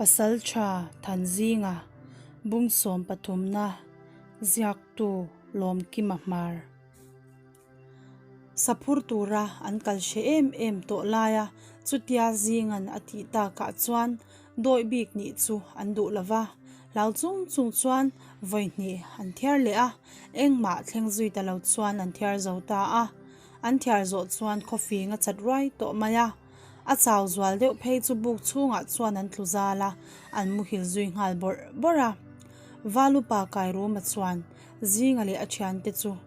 Pasaltha Thanzinga Bungsawm pathumna ziaktu Lawmkima Hmar. Saphur tura an kal hre em em tawh laia chutia zingan a tih takah chuan dawih bik nih chu an duh lova, hlau chung chung chuan vawi hnih an thiar leh a, engmah thleng zui ta lo chuan an thiar zo ta a. An thiar zawh chuan khawfing a chat ruai tawh mai a, a chau zual deuh phei chu buk chhungah chuan an tlu zal a, an muhil zui nghal bawrh bawrh a. Valupa Kairuma chuan Zinga leh a thiante chu,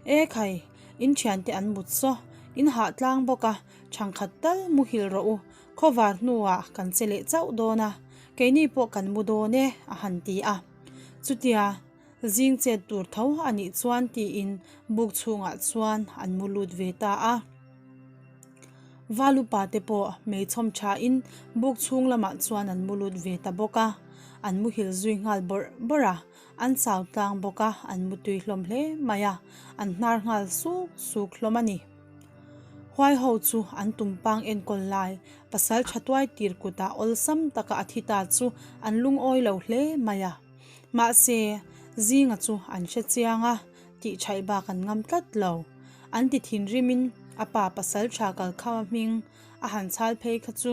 E khai, in thiante an mut saw, in hah tlang bawk a, thangkhat tal muhil rawh u, khawvar hnuah kan che leh chauh dawn a, keini pawh kan mu dawn e, a han ti a. Chutia. Zing chet tur tho a nih chuan tiin buk chhungah chuan an mu lut ve ta a. Valupa te pawh meichhawm thain buk chhung lamah chuan an mu lut ve ta bawk a. An muhil zui nghal bawrh bawrh a, an chau tlang bawk a, an mutui hlawm hle mai a, an hnar nghal suk suk hlawm a ni. Huai ho chu an tumpang enkawl lai pasal tha tuai tir kutah awlsam taka a thi ta chu an lungawi lo hle mai a. Mahse, Zinga chu an hre chiang a, tih thaih bak an ngam tlat lo. An ti thinrimin a pa pasal tha kalkhama hming a han chhal phei kha chu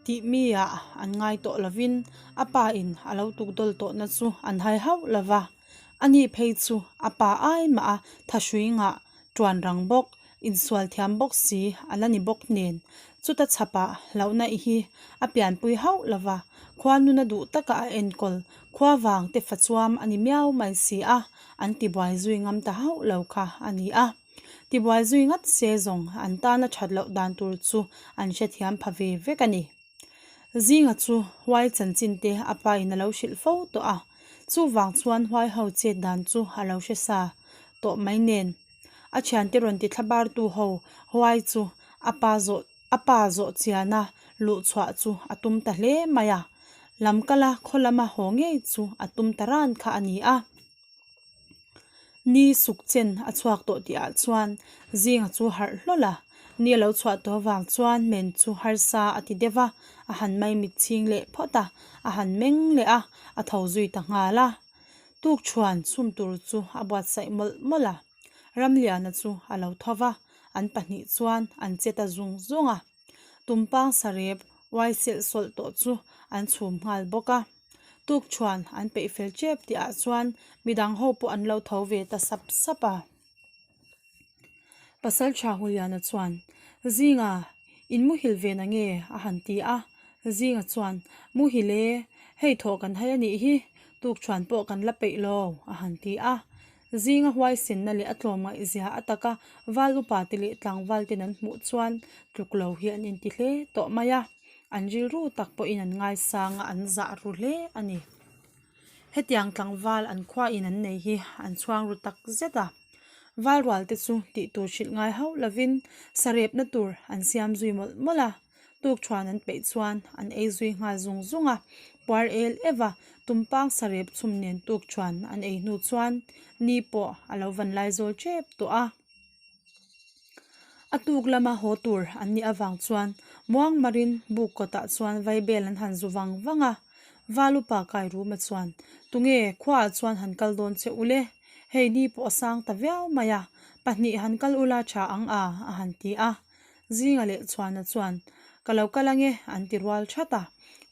tih mi ah an ngai tawh lovin a pa in a lo tukdawl tawhna chu an hai hauh lova. Ani phei chu a pa ai mah a thahrui ngah Tuan rang bawk, insual thiam bawk si a la ni bawk nen, chuta chhapah hlauhna i hi a pianpui hauh lova, khua nuna duh taka a enkawl khua vang te fa chuam a ni miau mai si a, an tibuai zui ngam ta hauh lo kha a ni a. Tibuai zui ngat se zawng an tana that loh dan tur chu an hrethiam pha ve vek a ni. Zinga chu huai chanchin te a pa in a lo hrilh fo tawh a, chuvang chuan huai ho chet dan chu a lo hre sa tawh mai nen. A thiante rawn ti thla bar tu ho huai chu a pa zawh a pa zawh chiana luh chhuah chu a tum ta hle mai a, lam kala khaw lama haw ngei chu a tum ta ran kha a ni a. Ni suk chen a chhuak tawh tih ah chuan zinga chu harh hlawlh a, ni a lo chhuah tawh avang chuan men chu harsa a ti deuh a, a han maimit chhing leh phawt a, a han meng leh a, a tho zui ta nghal a. Tukṭhuan chhum tur chu a buatsaih mawlh mawlh a, Ramliana chu a lo tho va, an pahnih chuan an che ta zung zung a. Tumpang sarep uai selh sawlh tawh chu an chhum nghal bawk a. Tukṭhuan an peih fel ṭep tih ah chuan midang ho pawh an lo tho ve ta sap sap a. Pasalṭha Huliana chuan, Zinga, in muhil ve na nge? a han ti a. Zinga chuan, Muhil e, hei thawh kan hai a nih hi, tukṭhuan pawh kan la peih lo, a han ti a. Zinga huaisenna leh a tlawmngaihzia a taka val upa te leh tlangval ten an hmuh chuan tluk lo hi an inti hle tawh mai a, an rilru tak pawhin an ngaisang a, an zah ru hle a ni. Hetiang tlangval an khuain an nei hi an chhuang ru tak zet a, val rual te chu tih tur hrilh ngai hauh lovin sarepna tur an siam zui mawlh mawlh a. Tukṭhuan an peih chuan an ei zui nghal zung zung a, puar el ev a, tumpang sarep chhum nen tukṭhuan an ei hnu chuan ni pawh a lo van lai zawl ṭep tawh a. A tuk lama haw tur an nih avang chuan muang marin buk kawtah chuan vaibel an han zu vang vang a, Valupa Kairuma chuan, Tunge khuaah chuan han kal dawn che u le? Hei ni pawh a sang ta viau mai a, pahnih han kal ula ṭha ang a, a han ti a. Zinga leh Chhuana chuan, Ka lo kal ange, an ti rual that a.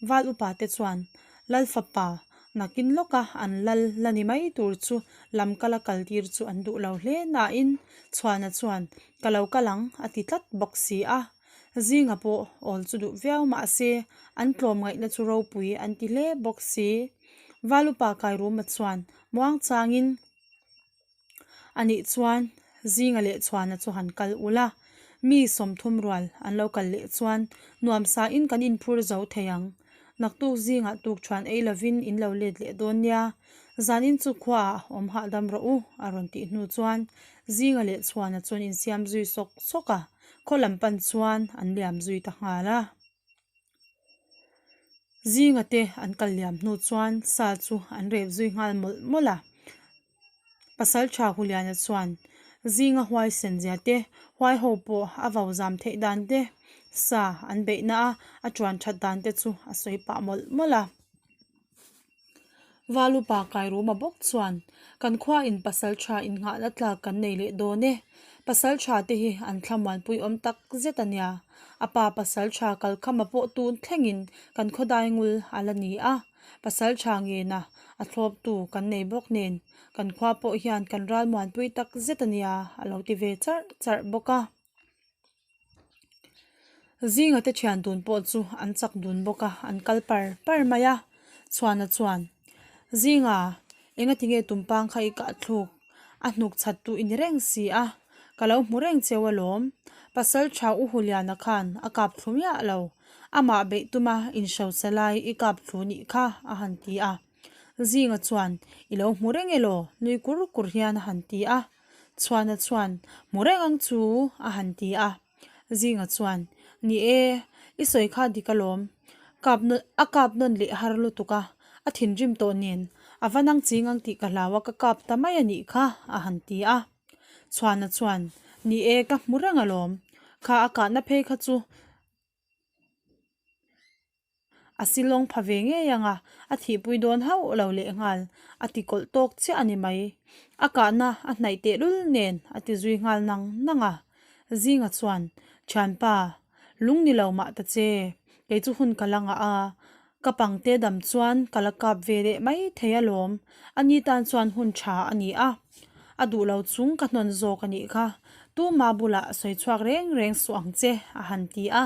Val upa te chuan, Lal fapa, nakin lawka an lal la ni mai tur chu lam kala kal tir chu an duh lo hle nain Chhuana chuan, Ka lo kal ang, a ti tlat bawk si a. Zinga pawh awl chu duh viau mah se, an tlawmngaihna chu ropui an ti hle bawk si. Val upa Kairuma chuan muangchangin, A nih chuan Zinga leh Chhuana chu han kal ul a, mi 30 rual an lo kal leh chuan nuamsa in kan inphur zo thei ang. Naktuk zingah tukṭhuan ei lovin in lo let leh dawn nia, zanin chu khuaah awm hahdam rawh u a rawn tih hnu chuan Zinga leh Chhuana chuan insiam zui sawk sawk a, khaw lam pan chuan an liam zui ta nghal a. Zinga te an kal liam hnu chuan sa chu an rep zui nghal mawlh mawlh a. Pasaltha Huliana chuan Zinga huaisen zia te, huai ho pawh a vo zam theih dan te, Sa an beihna a a ṭuan ṭhat dan te chu a sawi pah mawlh mawlh a. Valupa Kairuma bawk chuan, Kan khua in pasal ṭha innghahna tlak kan nei leh dawn e. Pasal ṭha te hi an thlamuanpui awm tak zet a nia. A pa pasal ṭha kalkhama pawh tun thlengin kan khawdai ngul a la ni a. Pasal ṭha ngena a thlawptu kan nei bawk nen kan khua pawh hian kan ralmuanpui tak zet a nia a lo ti ve charh charh bawk a. Zinga te thian dun pawh chu an chak dun bawk a, an kal par par mai a. Chhuana chuan, Zinga, engati nge tumpang kha i kah thluk? A hnuk chhat tu i ni reng si a, ka lo hmu reng cheu alawm. Pasal tha U Huliana khan a kap thlu miah lo, amah beih tuma inhrosa lai i kap thlu nih kha, a han ti a. Zinga chuan, I lo hmu reng elaw? nui kur kur hian a han ti a. Chhuana chuan, Hmu reng ang chu, a han ti a. Zinga chuan, Ni e, i sawi kha dik alawm. Kap nawn, a kap nawn leh har lutuk a, a thinrim tawh nen, a va nang ching ang tih ka hlau a, ka kap ta mai a nih kha, a han ti a. Chhuana chuan, Ni e, ka hmu reng alawm. Kha a kahna phei kha chu, A silawng pha ve ngei ang a, a thihpui dawn hauh lo lehnghal, a ti kawlh tawk chiah a ni mai. A kahna a hnaih tehlul nen a ti zui nghal nang nang a. Zinga chuan, Thianpa, lung ni lo mah ta che, kei chu hun ka la ngah a, ka pangte dam chuan ka la kap ve leh mai thei alawm, ani tan chuan hun tha a ni a, a duh lo chung ka hnawn zawk a nih kha, tuma bulah sawi chhuak reng reng suh ang che, a han ti a.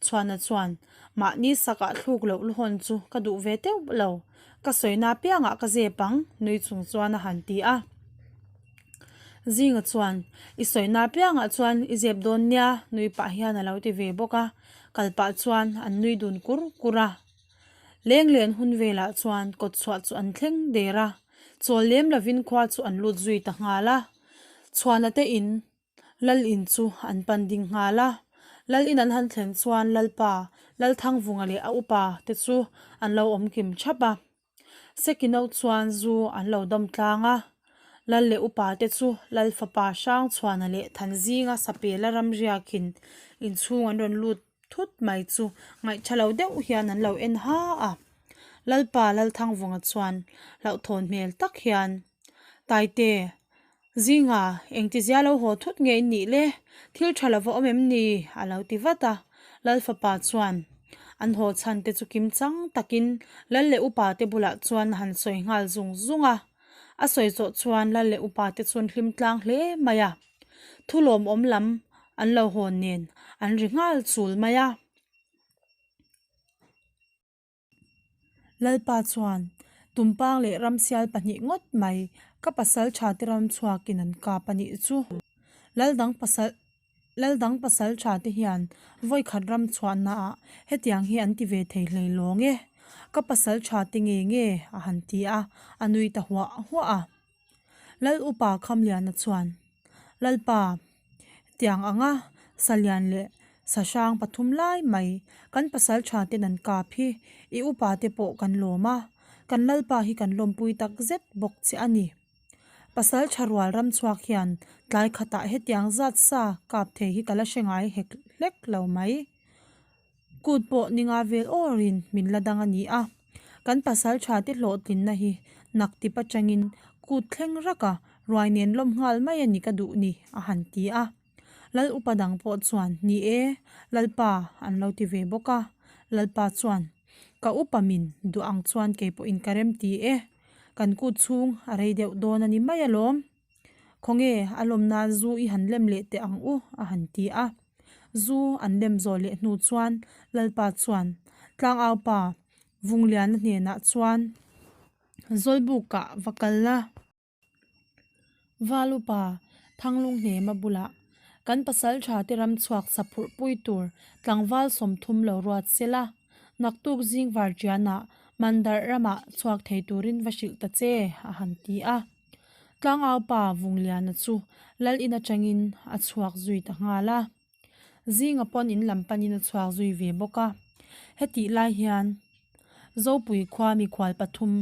Chhuana chuan, Mahni sakah thluk loh luhawn chu ka duh ve teuh lo, ka sawina apiangah ka zep ang, nui chung chuan a han ti a. Zinga chuan, I sawina apiangah chuan i zep dawn nia, nui pah hian a lo ti ve bawk a, kal pah chuan an nui dun kur kur a. Lenglen hun velah chuan kawtchhuah chu an thleng der a, chawl lem lovin khua chu an lut zui ta nghal a. Chhuana te in Lal in chu an pan ding nghal a. Lal in an han thlen chuan Lalpa, Lalthangvunga leh a upa te chu an lo awm kim thap a. Sekino chuan zu an lo dawm tlang a. Lal leh upa te chu Lal fapa Hrangchhuana leh Thanzinga Sapela ramriakin inchhung an rawn lut thut mai chu ngaihtha lo deuh hian an lo en ha a. Lalpa Lalthangvunga chuan hlauhthawn hmel tak hian, Taite, Zinga, engtizia lo haw thut nge in nih le? Thil tha lova awm em ni? a lo ti vat a. Lal fapa chuan an haw chhan te chu kim chang takin Lal leh upa te bulah chuan a han sawi nghal zung zung a. A sawi zawh chuan Lal leh upa te chu an hlim tlang hle mai a. Thu lawmawm lam an lo hawn nen an ri nghal chul mai a. Lalpa chuan, Tumpang leh ramsial pahnih ngawt mai, ka pasal tha te ram chhuakin an kap a nih chu. Laldang pasal Laldang pasal tha te hian vawikhat ram chhuahnaah hetiang hi an ti ve thei hlei lawng e. Ka pasal tha te nge nge a han ti a, a nui ta huah huah a. Lal upa Khamliana chuan, Lalpa, tiang anga Salian leh Sahrang pathum lai mai kan pasal tha ten an kap hi i upa te pawh kan lawm a, kan Lalpa hi kan lawmpui tak zet bawk che a ni. Pasal tha rual ram chhuak hian tlai khatah hetiang zat sa kap thei hi ka la hre ngai hek hlek lo mai. Kut pawh ni nga vel awrin min la dang a ni a, kan pasal tha te hlawhtlinna hi nak tip atangin kut thleng rak a, ruai nen lawm nghal mai a ni ka duh ni, a han ti a. Lal upa dang pawh chuan, Ni e, Lalpa, an lo ti ve bawk a. Lalpa chuan, Ka upa min duh ang chuan kei pawhin ka rem ti e, kan kut chhung a rei deuh dawn a ni mai alawm. Khawnge a lawm nan zu i han lem leh teh ang u, a han ti a. Zu an lem zawh leh hnu chuan Lalpa chuan Tlangaupa Vungliana hnenah chuan Zawlbukah va kal la. Valupa Thanglunghnema bulah kan pasaltha te ram chhuak sa phurh pui tur tlangval 30 lo ruat se la, naktuk zing varṭianah Mandarh ramah chhuak thei turin va hrilh ta che, a han ti a. Tlangaupa Vungliana chu Lal in atangin a chhuak zui ta nghal a. Zinga pawn in lam panin a chhuak zui ve bawk a. Hetih lai hian Zopui khua mikhual pathum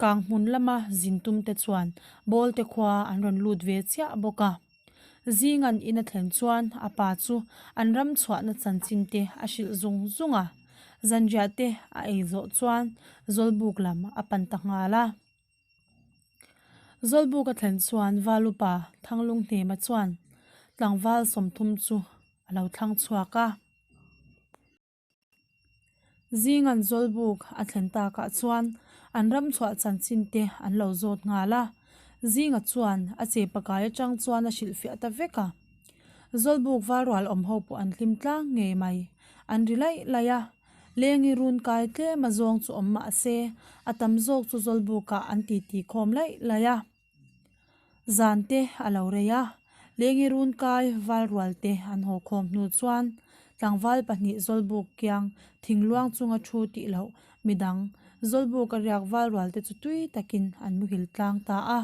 Kanghmun lama zin tum te chuan Bawlte khua an rawn lut ve chiah bawk a. Zingan in a thlen chuan a pa chu an ram chhuahna chanchin te a hrilh zung zung a. Zanriah te a ei zawh chuan Zawlbuk lam a pan ta nghal a. Zawlbuk a thlen chuan Valupa Thanglunghnema chuan tlangval 30 chu a lo thlang chhuak a. Zingan Zawlbuk a thlen takah chuan an ram chhuah chanchin te an lo zawt nghal a. Zinga chuan a che pakai atang chuan a hrilhfiah ta vek a. Zawlbuk valrual awm ho pawh an hlim tlang ngei mai. An ri laih laih a. Lengi run kai tlem a zawng chu awm mah se, a tam zawk chu Zawlbukah an titi khawm laih laih a. Zan te a lo rei a, Lengi run kai valrual te an haw khawm hnu chuan tlangval pahnih Zawlbuk kiang thingluang chunga thu tih loh midang Zawlbuk a riak valrual te chu tui takin an muhil tlang ta a.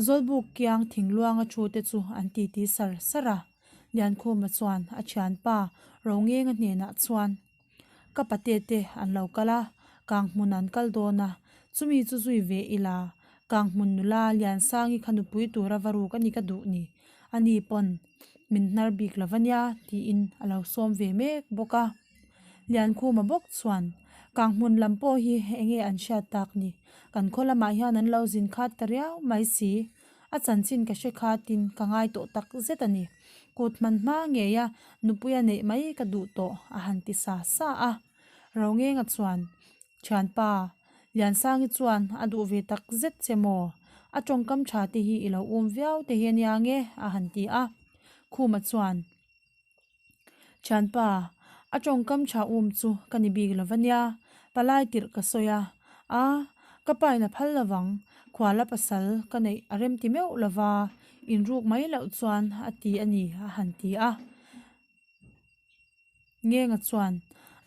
Zawlbuk kiang thingluanga thu te chu an titi sar sar a. Liankhuma chuan a thianpa Rongenga hnenah chuan, Ka pate te an lo kal a, Kanghmun an kal dawn a, chumi chu zui ve ila, Kanghmun nula Liansangi kha nupui tura va ruk a ni ka duh ni, ani pawn min hnar bik lo va nia tiin a lo sawm ve mek bawk a. Liankhuma bawk chuan, Kanghmun lam pawh hi enge an hriat tak ni, kan khaw lamah hian an lo zin khat ta riau mai si, A chanchin ka hre khatin ka ngai tawh tak zet a ni. Kut hman hma ngeia nupuia neih mai ka duh tawh a han ti sa sa a. Rongenga chuan, Thianpa, Liansangi chuan a duh ve tak zet che maw? A tawngkam tha te hi i lo um viau te hi a nia nge? a han ti a. Khuma chuan. Thianpa, a tawngkam tha um chu ka ni bik lo va nia, palai tirh ka sawi a, a, ka pa in a phal lo vang, khuala pasal ka neih a rem ti meuh lo va, inruk mai loh chuan a ti a ni a han ti a. Ngenga chuan,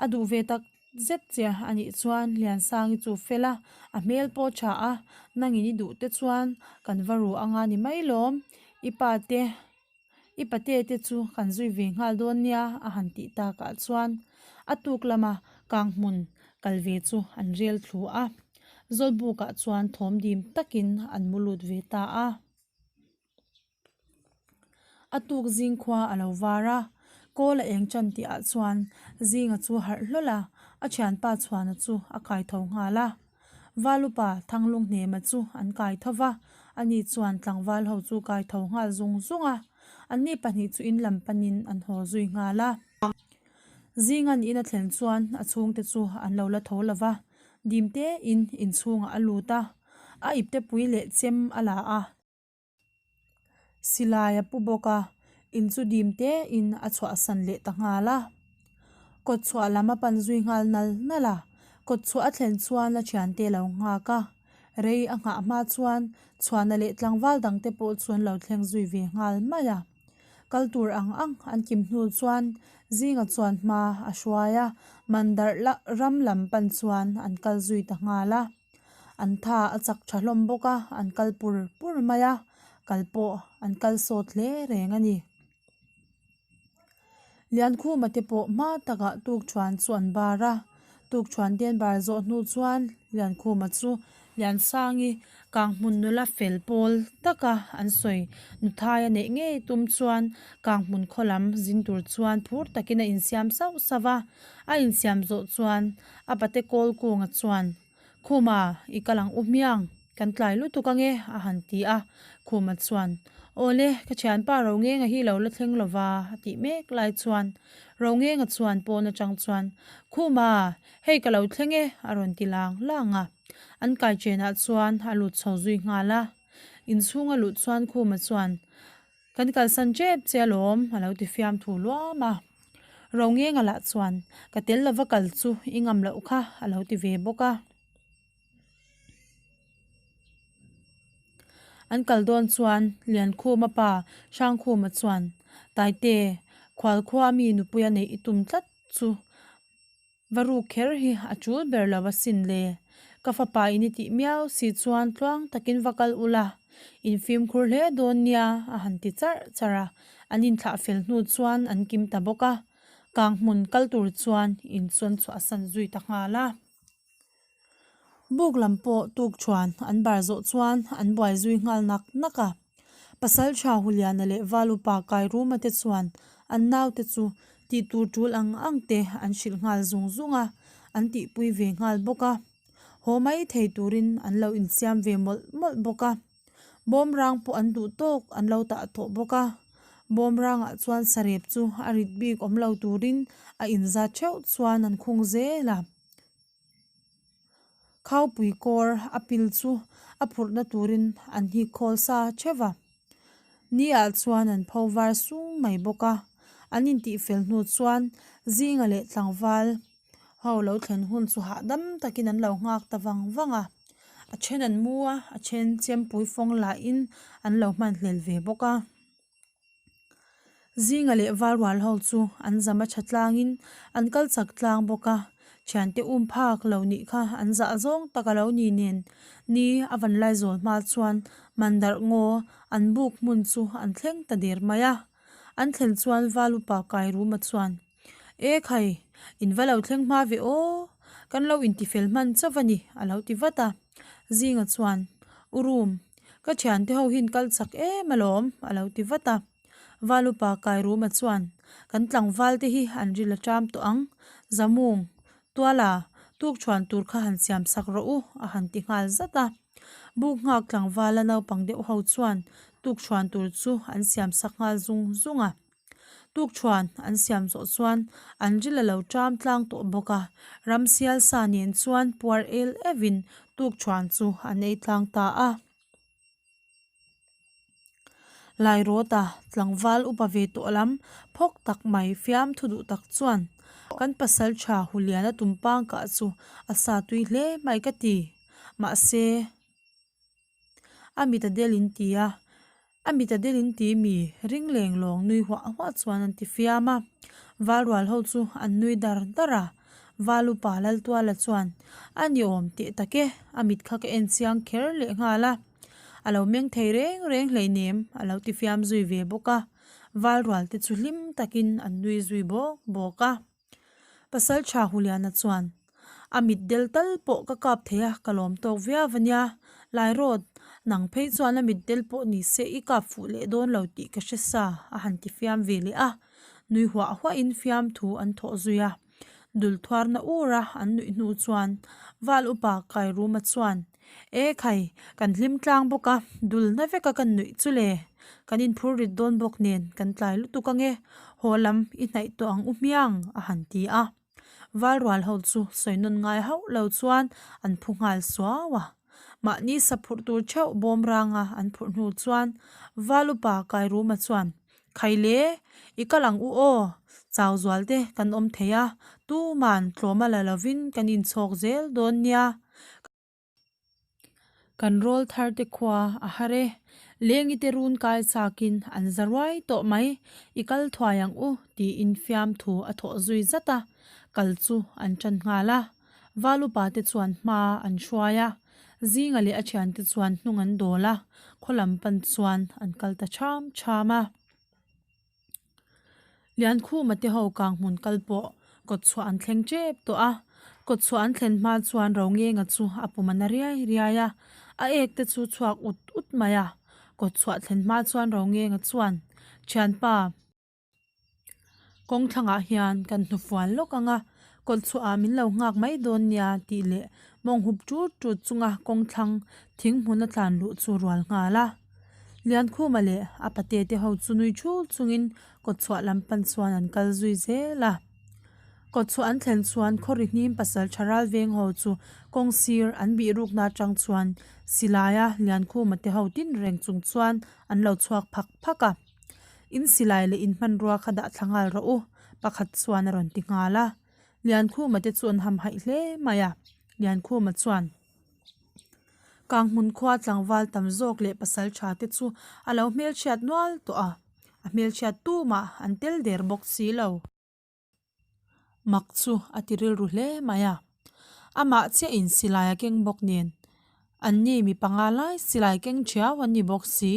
a duh ve tak zet che a nih chuan Liansangi chu fel a, a hmel pawh tha a, nangin i duh te chuan kan va ru anga ni mai lawm, i pa te I pate te chu kan zui ve nghal dawn nia a han tih takah chuan a tuk lama kang hmun kal ve chu an rel thlu a, Zawlbukah chuan thawm dim takin an mu lut ve ta a. A tuk zing khua a lo var a, kawl a eng tan tihah chuan Zinga chu harh hlawl a, a thianpa chhuana chu a kai tho nghal a. Valupa Thanglunghnema chu an kai tho va, ani chuan tlangval ho chu kai tho nghal zung zung a, anni pahnih chu in lam panin an haw zui nghal a. Zingan in a thlen chuan a chhungte chu an lo la tho lo va, dim tein inchhungah a lut a, a iptepui leh chem a la a. Silai a pu bawk a, in chu dim tein a chhuahsan leh ta nghal a. Kawt chhuah lam a pan zui nghal nal nal a, kawt chhuah a thlen chuan a thiante lo nghak a. Rei a nghah hma chuan chhuahna leh tlangval dangte pawh chu an lo thleng zui ve nghal mai a. Kal tur ang ang an kim hnu chuan zinga chuan hma a hruai a, Mandarh ram lam pan chuan an kal zui ta nghal a. An tha a chak tha hlawm bawk a, an kal pur pur mai a, kal pawh an kal sawt hle reng a ni. Liankhuma te pawh hma takah tukthuan chu an bar a, tukthuan te an bar zawh hnu chuan Liankhuma chu Liansangi Kanghmun nula fel pawl taka an sawi nuthai a neih ngei tum chuan Kanghmun khaw lam zin tur chuan phur takin a insiam sauh sauh a, a insiam zawh chuan a pate kawl kunga chuan Khuma, i kal ang u hmiang, kan tlai lutuk ange, a han ti a. Khuma chuan, Awle, ka thianpa Rongenga hi lo la thleng lova, a tih mek lai chuan Rongenga chuan pawn atang chuan, Khuma, hei ka lo thleng e, a rawn ti lang lang a. An kai chenah chuan a lut chho zui nghal a. Inchhung a luh chuan Khuma chuan, Kan kalsan tep che alawm, a lo ti fiam thu luam a. Rongenga lah chuan, Ka tel lova kal chu i ngam loh kha, a lo ti ve bawk a. An kal dawn chuan Liankhuma pa Hrangkhuma chuan, Taite, khualkhua mi nupuia neih i tum tlat chu Va ruk kher hi a tul ber lo asin le. Ka fapa in i tih miau si chuan tluang takin va kal ula, in fimkhur hle dawn nia a han ti charh charh a, an inthlah fel hnu chuan an kim ta bawk a, kang hmun kal tur chuan in chuan chhuahsan zui ta nghal a. Buk lam pawh tuk thuan an bar zawh chuan an buai zui nghal nak nak a. Pasalṭha Huliana leh Valupa Kairuma te chuan an naute chu tih tur ṭul ang ang te an hrilh nghal zung zung a, an tihpui ve nghal bawk a. Haw mai thei turin an lo insiam ve mawlh mawlh bawk a. Bawmrang pawh an duh tawk an lo tah tawh bawk a. Bawmrangah chuan sarep chu a rit bik awm lo turin a inzat theuh chuan an khung zel a. Khaupui kawr a pil chu a phurhna turin an hik khawl sa theuh va. Ni ah chuan an pho var sung mai bawk a. An intihfel hnu chuan zinga leh tlangval ho lo thlen hun chu hahdam takin an lo nghak ta vang vang a. A then an mu a, a then chempui fawng lahin an lo hmanhlel ve bawk a. Zinga leh Valrual ho chu an zam a tha tlangin an kal chak tlang bawk a, thiante um phak lo nih kha an zah zawng tak a lo ni nen ni a van lai zawl hma chuan Mandarh ngaw an buk hmun chu an thleng ta der mai a. An thlen chuan Valupa Kairuma chuan, E khai, in va lo thleng hma ve aw, kan lo intifel hman chauh a ni a lo ti vat a. Zinga chuan, U Rum, Ka thiante ho hian kal chak em alawm a lo ti vat a. Valupa Kairuma chuan, Kan tlangval te hi an ril a ṭam tawh ang. Zamung, Tuala, tukṭhuan tur kha han siam sak rawh u a han ti nghal zat a. Buk nghak tlangvala naupang deuh ho chuan tukṭhuan tur chu an siam sak nghal zung zung a. Tukṭhuan an siam zawh chuan an ril a lo ṭam tlang tawh bawk a, ramsial sa nen chuan puar el evin tukṭhuan chu an ei tlang ta a. Lairawta tlangval upa ve tawh lam phawk tak mai fiamthu duh tak chuan kan pasalṭha Huliana tumpang kah chu a sa tui hle mai ka ti. Mahse. A mit a del in ti a, a mit a del in ti mi ring leng lawng nui huah huah chuan an ti fiam a. Valrual ho chu an nui dar dar a, Valupa Laltuala chuan a ni awm teh tak e, a mit kha ka en chiang kher leh nghal a, a lo meng thei reng reng hleinem a lo ti fiam zui ve bawk a, Valrual te chu hlim takin an nui zui bawk bawk a. Pasalṭha Huliana chuan, A mit del tal pawh ka kap thei a, ka lawm tawk viau a nia. Lairawt, nang phei chuan a mit del pawh ni se i kap fuh leh dawn lo tih ka hre sa, a han ti fiam ve leh a. Nui huah huahin fiamthu an thawh zui a. Dul thuarna ura an nuih hnu chuan Val upa Kairuma chuan, E khai, kan hlim tlang bawk a, dul na veka kan nuih chu le. Kan inphur rit dawn bawk nen kan tlai lutuk ange, haw lam i hnaih tawh ang u hmiang, a han ti a. Valrual ho chu sawi nawn ngai hauh lo chuan an phu nghal suau a. Mahni sa phurh tur theuh bawm ranga an phurh hnu chuan Valupa Kairuma chuan, Khai le, i kal ang u aw, chau zual te kan awm thei a, tuman tlawma la lovin kan inchhawk zel dawn nia. Kan rawl thar te khua a har e, lengi te run kai chakin an za ruai tawh mai, i kal thuai ang u tiin fiamthu a thawh zui zat a, kal chu an tan nghal a. Valupa te chuan hma an hruai a, Zinga leh a thiante chuan hnung an dawl a, khaw lam pan chuan an kal ta cham cham a. Liankhuma te ho kang hmun kal pawh kawtchhuah an thleng tep tawh a, kawtchhuah an thlen hma chuan Rongenga chu a pum a na riai riai a, a ek te chu chhuak ut ut mai a, kawtchhuah thlen hma chuan Rongenga chuan, Thianpa, Kawng thlangah hian kan hnufual lawk ang a, kawlchhuahah min lo nghak mai dawn nia tih leh mawng hup tut tut chunga kawng thlang thing hmun a tlan luh chu rual nghal a. Liankhuma leh a pate te ho chu nui thul chungin kawtchhuah lam pan chuan an kal zui zel a. Kawtchhuah an thlen chuan khawri hnim pasal tha ral veng ho chu kawng sir an bih rukna atang chuan silaia Liankhuma te ho tin reng chung chuan an lo chhuak phak phak a. In silai leh in hmanrua kha dah thla nghal rawh u, pakhat chuan a rawn ti nghal a. Liankhuma te chu an hamhaih hle mai a, Liankhuma chuan Kanghmun khua tlangval tam zawk leh pasal tha te chu a lo hmelchhiat nual tawh a, a hmelchhiat tumah an tel der bawk si lo. Mak chu a ti rilru hle mai a, amah chiah in silai a keng bawk nen an ni mi panga lai silai keng thiau an ni bawk si,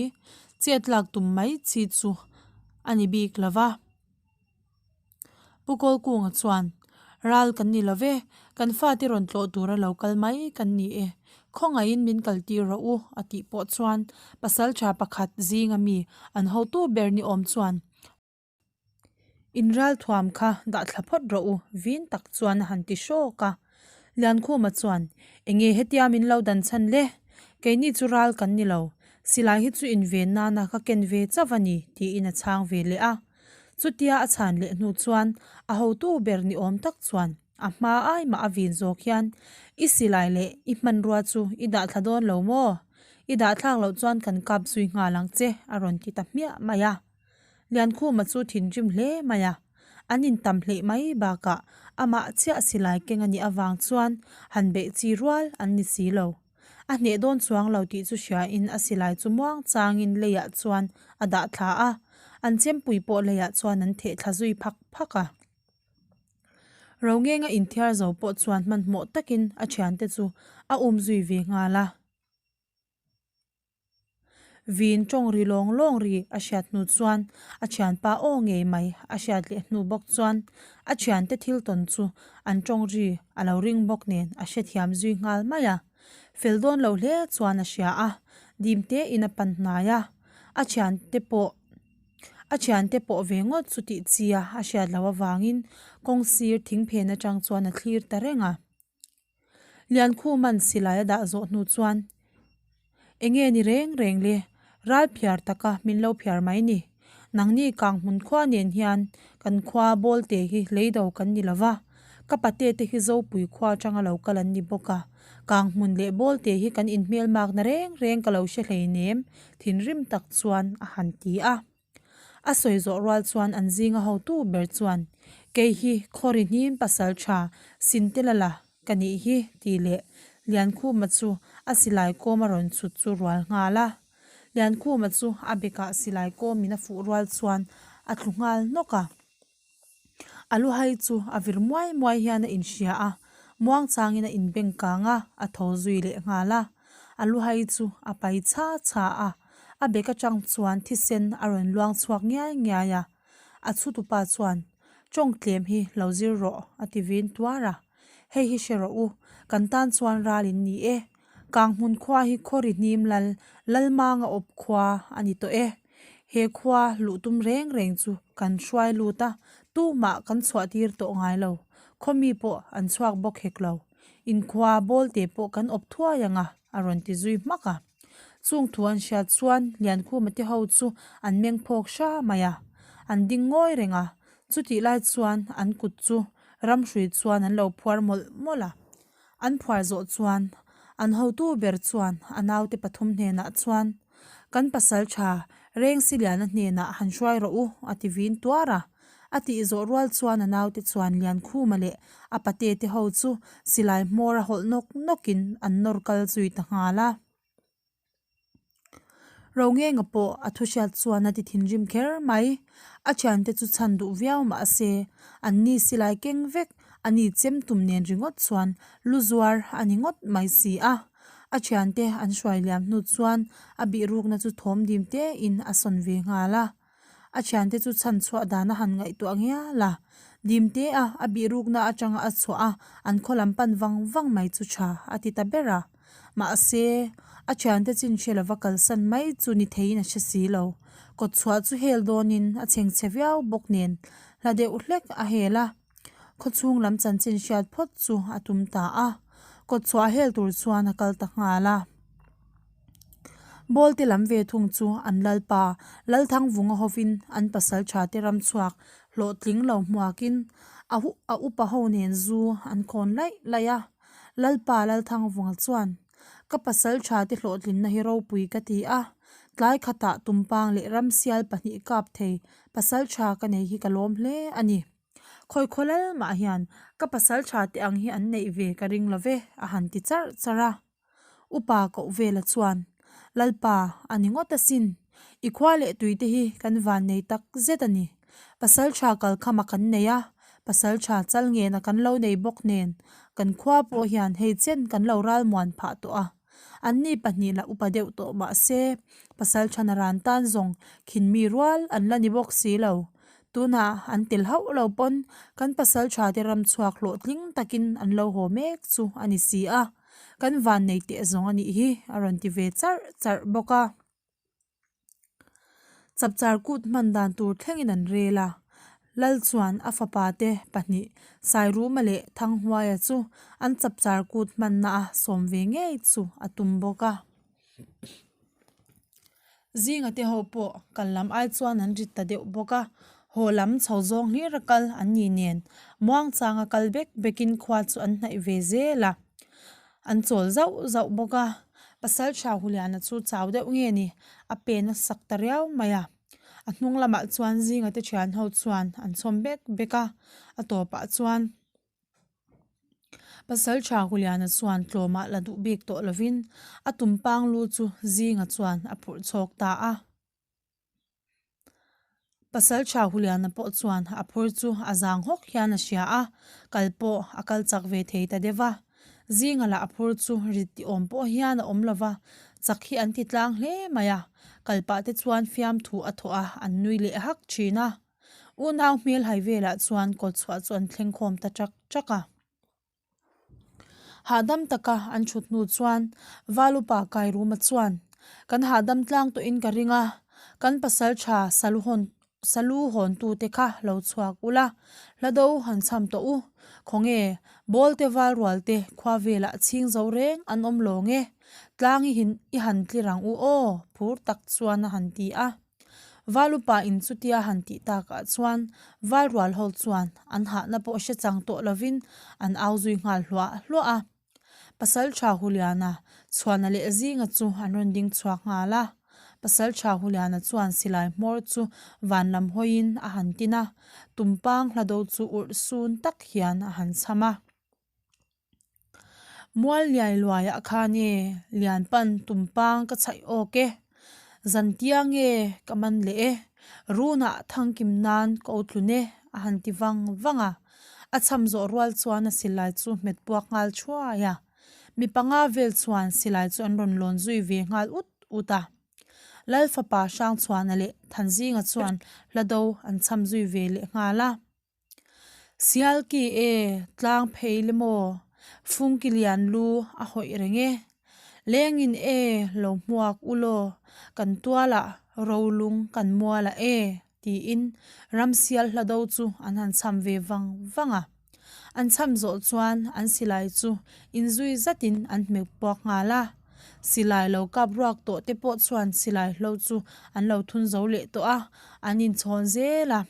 chet lak tum mai chi chu a ni bik lo va. Pu Kawlkunga chuan. Ral kan ni lo ve, kan fate rawn tlawh tura lo kal mai kan ni e. Khawngaihin min kaltir rawh u, a tih pawh chuan pasaltha pakhat zinga mi an hotu ber ni awm chuan, In ralthuam kha dah thla phawt rawh u, vin tak chuan a han ti hrawk a. Liankhuma chuan, Enge hetia min lo dan chhan le? Keini chu ral kan ni lo, silai hi chu inven nana ka ken ve chauh a ni, tiin a chhang ve leh a. Chutia a chhan leh hnu chuan a hotu ber ni awm tak chuan a hma ai mah a vin zawk hian, I silai leh i hmanrua chu i dah thla dawn lo maw? I dah thlak loh chuan kan kap zui nghal ang che, a rawn ti ta hmiah mai a. Liankhuma chu thinrim hle mai a, an intam hleih mai bakah amah chiah silai keng a nih avang chuan han beih chi rual an ni si lo. A hneh dawn chuang lo tih chu hriain a silai chu muang changin leiah chuan a dah thla a, an chempui pawh leiah chuan an theh thla zui phak phak a. Rongenga inthiar zo pawh chuan hmanhmawh takin a thiante chu a um zui ve nghal a. Vin tawng ri lawng lawng ri a hriat hnu chuan a thianpa aw ngei mai a hriat leh hnu bawk chuan a thiante thil tawn chu an tawng ri a lo ring bawk nen a hrethiam zui nghal mai a. Fel dawn lo hle chuan a hria a, dim te in a pan hnai a, a thiante pawh a thiante pawh ve ngawt chu tih chi a a hriat loh avangin kawng sir thing phen atang chuan a thlir ta reng a. Liankhuman silai a dah zawh hnu chuan, Enge ni reng reng le, ral phiar taka min lo phiar mai ni. Nangni Kanghmun khua nen hian kan khua Bawlte hi leido kan ni lova, ka pate te hi Zopui khua atanga lo kal an ni bawk a, Kanghmun leh Bawlte hi kan inhmelmakna reng reng ka lo hre hleinem, thinrim tak chuan a han ti a. A sawi zawh rual chuan an zinga hotu ber chuan, Kei hi Khawri hnim pasal tha Sintelala ka nih hi tih leh Liankhuma chu a silai kawm a rawn chhut chu rual nghal a. Liankhuma chu a bekah silai kawmin a fuh rual chuan a tlu nghal nawk a. A luhai chu a vir muai muai hian a inhria a, muangchangin a inbeng kang a, a tho zui leh nghal a. A luhai chu a pai chha chha a, a bek atang chuan thisen a rawn luang chhuak ngiai ngiai a. A chhutupa chuan, Tawng tlem hi lo zir rawh, a ti vin tuar a. Hei hi hre rawh u, kan tan chuan ral in ni e. Kanghmun khua hi khaw ri hnim lal, Lalmanga awp khua a ni tawh e. He khua luh tum reng reng chu kan hruai lut a, tumah kan chhuah tir tawh ngai lo. Khaw mi pawh an chhuak bawk hek lo. Inkhua bawlte pawh kan awp thuai ang a, a rawn ti zui hmak a. Chung thu an hriat chuan Liankhuma te ho chu an meng phawk hra mai a, an ding ngawi reng a. Chutih lai chuan an kut chu ramhrui chuan an lo phuar mawlh mawlh a. An phuar zawh chuan an hotu ber chuan a naute pathum hnenah chuan, Kan pasal tha Rengsi Liana hnenah han hruai rawh u, a ti vin tuar a. A tih zawh rual chuan a naute chuan Liankhuma leh a pate te ho chu silai hmawr a hawlh nawk nawkin an nawr kal zui ta nghal a. Rongenga pawh a thu hriat chuan a ti thinrim kher mai. A thiante chu chhan duh viau mah se, an ni silai keng vek a ni chem tum nen ringawt chuan lu zuar a ni ngawt mai si a. A thiante an hruai liam hnu chuan a bihrukna chu thawm dim tein a sawn ve nghal a. A thiante chu chhan chhuah dan a han ngaihtuah ngial a, dimte a a bihrukna atanga a chhuah a, an khaw lam pan vang vang mai chu tha a ti ta ber a. Mahse, a thiante chin hre lova kalsan mai chu ni theiin a hre si lo. Kawt chhuah chu hel dawnin a chhengchhe viau bawk nen hla deuh hlek a hel a. Khawchhung lam chanchin hriat phawt chu a tum ta a, kawtchhuah hel tur chuan a kal ta nghal a. Bawlte lam ve thung chu an lalpa Lalthangvunga hovin an pasal tha te ram chhuak hlawhtling lo hmuakin a a upa ho nen zu an khawn laih laih a. Lalpa Lalthangvunga chuan, Ka pasal tha te hlawhtlinna hi ropui ka ti a, tlai khatah tumpang leh ramsial pahnih kap thei pasal tha ka nei hi ka lawm hle a ni. Khawi khaw lal mah hian ka pasal tha te ang hi an neih ve ka ring lo ve, a han ti charh charh a. Upa koh vela chuan, Lalpa, a ni ngawt asin. I khua leh tui te hi kan van nei tak zet a ni. Pasal tha kalkhama kan nei a, pasal tha chal ngena kan lo nei bawk nen, kan khua pawh hian hei chen kan lo ralmuan phah tawh a. Anni pahnih lah upa deuh tawh mah se, pasal tha naran tan zawng khin mi rual an la ni bawk si lo. Tunah an tel hauh lo pawn kan pasaltha te ram chhuak hlawhtling takin an lo haw mek chu a ni si a, kan vannei teh zawng a nih hi a rawn ti ve charh charh bawk a. Chapchar kut hman dan tur thlengin an rel a, Lal chuan a fapa te pahnih Sairuma leh Thanghuaia chu an chapchar kut hmanna a sawm ve ngei chu a tum bawk a. Zinga te ho pawh kal lam ai chuan an rit ta deuh bawk a, haw lam chho zawng hlir a kal an ni nen muangchanga kal bek bekin khua chu an hnaih ve zel a, an chawl zauh zauh bawk a, Pasaltha Huliana chu chau deuh nge ni a pen a sak ta riau mai a, a hnung lamah chuan Zinga te thian ho chuan an chhawm bek bek a, a tawpah chuan. Pasalṭha Huliana chuan tlawmah la duh bik tawh lovin a tumpang lu chu Zinga chuan a phurh chhawk ta a. Pasalṭha Huliana pawh chuan a phur chu a zang hawk hian a hria a, kal pawh a kal chak ve thei ta deuh va. Zinga lah a phur chu rit ti awm pawh hian a awm lova, chak hi an ti tlang hle mai a, kal pah te chuan fiamthu a thawh a, an nui leh hak thin a. Unau hmel hai velah chuan kawtchhuah chu an thleng khawm ta chak chak a. Hahdam taka an thut hnu chuan Valupa Kairuma chuan, Kan hahdam tlang tawhin ka ring a, kan pasal tha salu hawn salu hawntute kha lo chhuak ula, hla do han chham tawh u. Khawnge, Bawlte Valrualte khua velah chhing zo reng an awm lawng e, tlang i i han tlir ang u aw, phur tak chuan a han ti a. Valupa in chutia han tih takah chuan Valrual ho chuan an hahna pawh hre chang tawh lovin an au zui nghal hluah hluah a. Pasaltha Huliana, Chhuana leh Zinga chu an rawn ding chhuak nghal a. Pasaltha Huliana chuan silai hmawr chu van lam hawiin a han tin a, tumpang hlado chu urh sun tak hian a han chham a. Mual liai luaiah khan e lian pan tumpang ka chhaih awk e, zan tiang e ka man leh e, runah thangkim nan ka u tlun e a han ti vang vang a, a chham zawh rual chuan a silai chu hmet puak nghal thuai a, mi panga vel chuan silai chu an rawn lawn zui ve nghal ut ut a. Lal fapa Hrangchhuana leh Thanzinga chuan hla do an chham zui ve leh nghal a. Sialki e, tlang phei le maw? Fungki lian lu a hawih reng e. Lengin e, lo hmuak u law, kan tualah rolung kan mualah e, tiin ramsial hla do chu an han chham ve vang vang a. An chham zawh chuan an silai chu inzui zatin an hmek puak nghal a. Silai lo kap ruak tawh te pawh chuan silai hlo chu an lo thun zo leh tawh a, an inchhawn zel a.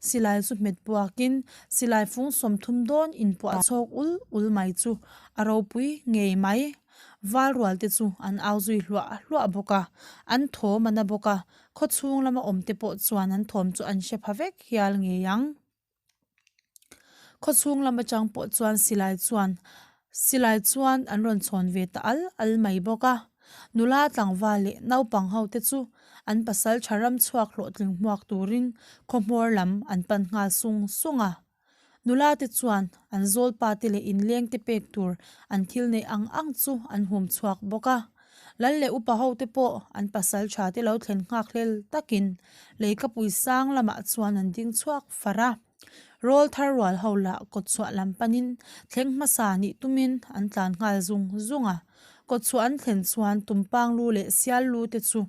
Silai chu hmet puakin silai fung 30 dawn inpuah chhawk ul ul mai chu a ropui ngei mai. Val rual te chu an au zui hluah hluah bawk a, an thawm a na bawk a, khaw chhung lama awm te pawh chuan an thawm chu an hre pha vek hial ngei ang. Khaw chhung lam atang pawh chuan silai chuan silai chuan an rawn chhawn ve ta al al mai bawk a, nula tlangval leh naupang ho te chu an pasal tha ram chhuak hlawhtling hmuak turin khaw hmawr lam an pan nghal sung sung a. Nula te chuan an zawlpa te leh inleng te pek tur an thil neih ang ang chu an hum chhuak bawk a. Lal leh upa ho te pawh an pasal tha te lo thlen nghak hlel takin leikapui sang lamah chuan an ding chhuak far a. Rawl thar rual ho lah kawtchhuah lam panin thleng hmasa nih tumin an tlan nghal zung zung a. Kawtchhuah an thlen chuan tumpang lu leh sial lu te chu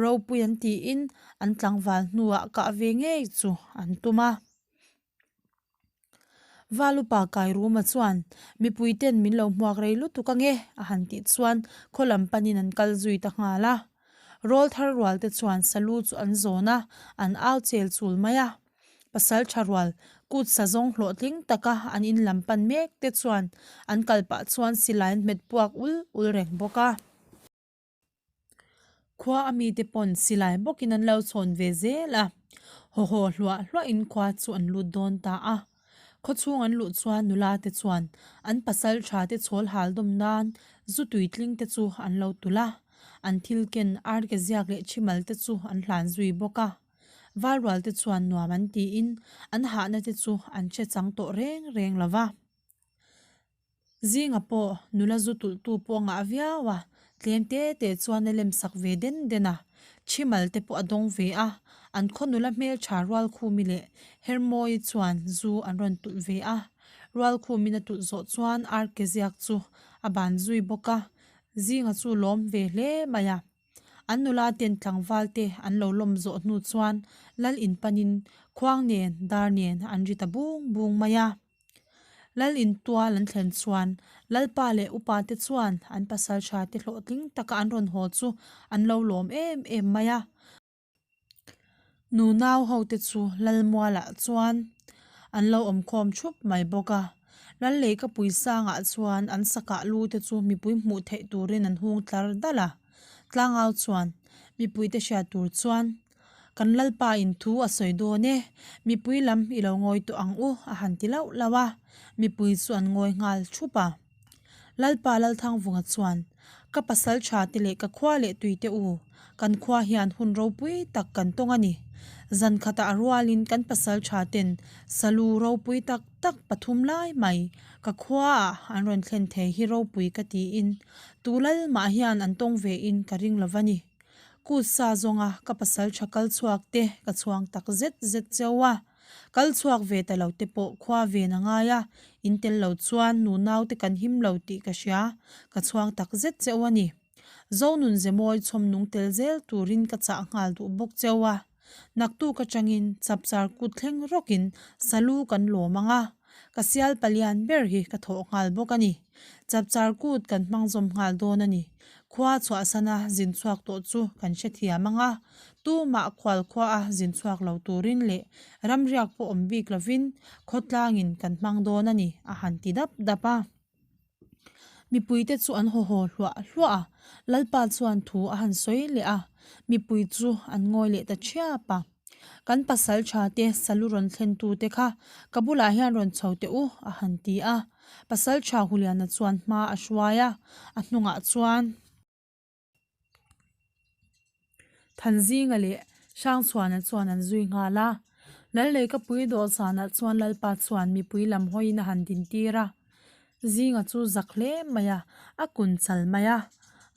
ropui an tiin an tlangval hnuah kah ve ngei chu an tum a. Valupa Kairuma chuan, Mipui ten min lo hmuak rei lutuk ange, a han tih chuan khaw lam panin an kal zui ta nghal a. Rawl thar rual te chuan salu chu an zawn a, an au chel chul mai a. Pasal tha rual, kut sa zawng hlawhtling taka an in lam pan mek te chuan an kal pah chuan silai an hmet puak ul ul reng bawk a. Khua a mite pawn silai bawkin an lo chhawn ve zel a, haw haw hluah hluahin khua chu an lut dawn ta a. Khaw chhung an luh chuan nula te chuan an pasal tha te chhawl hal dawm nan zu tuitling te chu an lo tulh a, an thil ken arke ziak leh thimal te chu an hlan zui bawk a. Valrual te chuan nuam an tiin an hahna te chu an hre chang tawh reng reng lo va. Zinga pawh nula zu tulhtu pawh a ngah viau a, tlem te te chuan a lem sak ve den den a, thimal te pawh a dawng ve a, An khaw nula hmeltha Rualkhumi leh Hermawii chuan zu an rawn tulh ve a. Rualkhumin a tulh zawh chuan Arke ziak chu a ban zui bawk a, Zinga chu lawm ve hle mai a. An nula ten tlangval te an lo lawm zawh hnu chuan Lal in panin khuang nen dar nen an ri ta bung bung mai a. Lal in tual an thlen chuan Lalpa leh upa te chuan an pasal tha te hlawhtling taka an rawn haw chu an lo lawm em em mai a. Nunau ho te chu Lalmualah chuan an lo awm khawm thup mai bawk a. Lalleikapui sangah chuan an sakah lu te chu mipui hmuh theih turin an hung tlar dalh a. Tlangau chuan mipuite hriat tur chuan Kan Lalpa in thu a sawi dawn e, mipui lam i lo ngawi tawh ang u a han ti lauh lauh a, mipui chu an ngawi nghal thup a. Lalpa Lalthangvunga chuan, Ka pasal tha te leh ka khua leh tui te u, kan khua hian hun ropui tak kan tawng a ni. Zan khatah a rualin kan pasal tha ten salu ropui tak tak pathum lai mai ka khuaah an rawn thlen thei hi ropui ka tiin tu lal mah hian an tawng ve in ka ring lo va ni. Kut sa zawnga ka pasal tha kal chhuak te ka chhuang tak zet zet cheu a. Kal chhuak ve ta lo te pawh khua ven a ngai a, in tel lo chuan nu nau te kan him lo tih ka hria, ka chhuang tak zet cheu a ni. Zonun Zemawi chhawm nung tel zel turin ka chah nghal duh bawk cheu a. Naktuk atangin chapchar kut thleng rawkin salu kan lawm ang a, ka sial palian ber hi ka thawh nghal bawk a ni. Chapchar kut kan hmang zawm nghal dawn a ni. Khua chhuahsana zin chhuak tawh chu kan hrethiam ang a, tumah khual khua a zin chhuak lo turin leh ramriak pawh awm bik lovin khawtlangin kan hmang dawn a ni, a han ti dap dap a. Mipuite chu an haw haw hluah hluah a, Lalpa chuan thu a han sawi leh a, mipui chu an ngawi leh ta thiap a. Kan pasal tha te salu rawn thlen tu te kha ka bulah hian rawn chho teh u, a han ti a. Pasal tha Huliana chuan hma a hruai a, a hnungah chuan. Thanzinga leh Hrangchhuana chuan an zui nghal a. Lalleikapui dawhsanah chuan Lalpa chuan mipui lam hawiin a han dintir a. Zinga chu zak hle mai a, a kun chal mai a.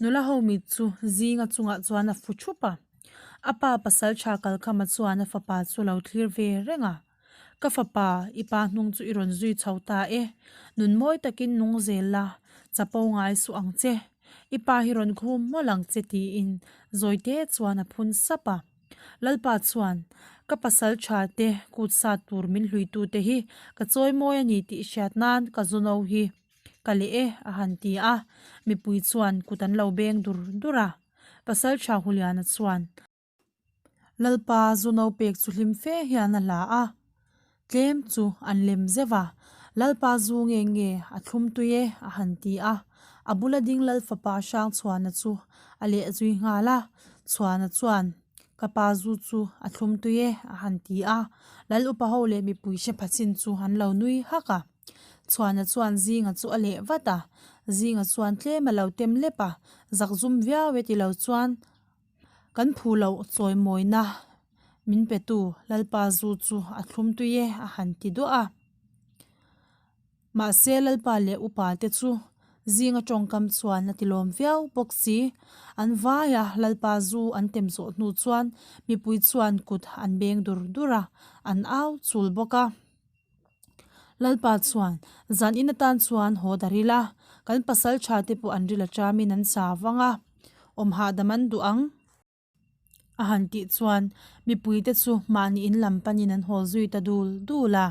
Nula ho mit chu Zinga chungah chuan a fu thup a. A pa pasal tha Kalkhama chuan a fapa chu lo thlir ve reng a. Ka fapa, i pa hnung chu i rawn zui chho ta e. Nun mawi takin nung zel la, chapo ngai suh ang che. I pa hi rawn khum mawlh ang che tiin Zawite chuan a phun sap a. Lalpa chuan, Ka pasal tha te, kut sat tur min hluitu te hi ka chawi mawi a ni tih hriat nan ka zuno hi ka leh e a han ti a. Mipui chuan kut an lo beng dur dur a. Pasal tha Huliana chuan, Lalpa zu no pek chu hlim fe hian a hla a, tlem chu an lem zeuh a, Lalpa zu nge nge a thlum tui e a han ti a, a bula ding Lal fapa Hrangchhuana chu a leh zui nghal a, Chhuana chuan ka pa zu chu a thlum tui e a han ti a, Lal upa ho leh mipui hre pha chin chu an lo nui hak a. Chhuana chuan Zinga chu a leh vat a, Zinga chuan tlem a lo tem lep a, zakzum viau e ti lo chuan Kan phu loh chawimawina min petu Lalpa zu chu a thlum tui e a han ti duah a. Mahse Lalpa leh upa te chu zinga tawngkam chuan a tilawm viau bawk si. An vai a, Lalpa zu an tem zawh hnu chuan mipui chuan kut an beng dur dur a, an au chul bawk a. Lalpa chuan, Zan in atan chuan haw dar ila, kan pasal tha te pawh an ril aṭamin an sa vang a, awm hahdam an duh ang. A han tih chuan mipuite chu mahni in lam panin an haw zui ta dul dul a.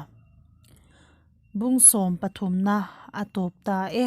Bungsawm pathumna a tawp ta e.